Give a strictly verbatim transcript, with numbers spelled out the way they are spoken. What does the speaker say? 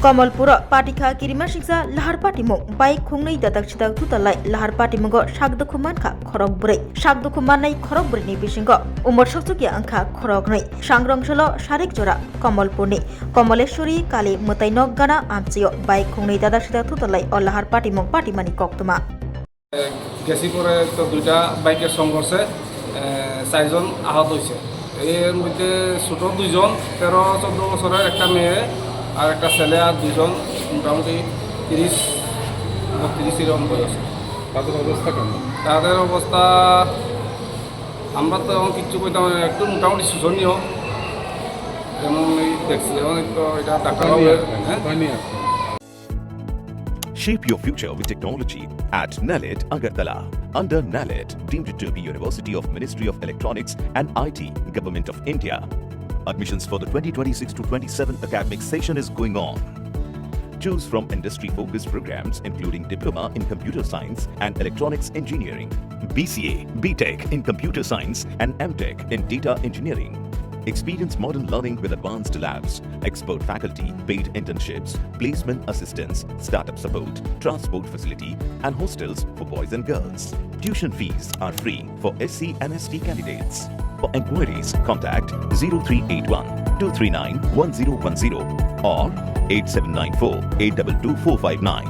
Komolpuro patikha kirimasingsa lahar patimung, bike khungnwi dadak sidak thutalai lahar patimungo sakdukhu mankha khorok bwrwi. Sakdukhu mannai khorok bwrwini bisingo umor sokchukya wngkha khoroknwi. Sangrong solo sarik jora Komolpurni Komoleshwari Kali mwtai nok gana amchio bike khungnwi dadak sidak thutalai o lahar patimung patimani koktwma. গেছি পরে তো দুইটা বাইকের সংঘর্ষে, এ, চারজন আহত হয়েছে। এর মধ্যে ছোট দুইজন, তেরো চোদ্দ বছরের একটা মেয়ে আর একটা ছেলে, আর দুইজন মোটামুটি তিরিশ বত্রিশ এরকম বয়স। তাদের অবস্থা কেমন? তাদের অবস্থা আমরা তো এখন কিচ্ছু কইতাম পারি না, একটু মোটামুটি শোচনীয়। যেমন এই দেখছি, এখন তো এটা ডাক্তারবাবু, কোথায় নিয়ে আসবেন? হ্যাঁ? কোথায় নিয়ে আসবেন? Shape your future with technology at NALED Agartala. Under NALED, deemed to be University of Ministry of Electronics and I T, Government of India. Admissions for the twenty twenty-six to twenty-seven academic session is going on. Choose from industry-focused programs including Diploma in Computer Science and Electronics Engineering, B C A, B Tech in Computer Science and M Tech in Data Engineering. Experience modern learning with advanced labs, expert faculty, paid internships, placement assistance, startup support, transport facility, and hostels for boys and girls. Tuition fees are free for S C and S T candidates. For enquiries, contact zero three eight one two three nine one zero one zero or eight seven nine four eight double two four five nine.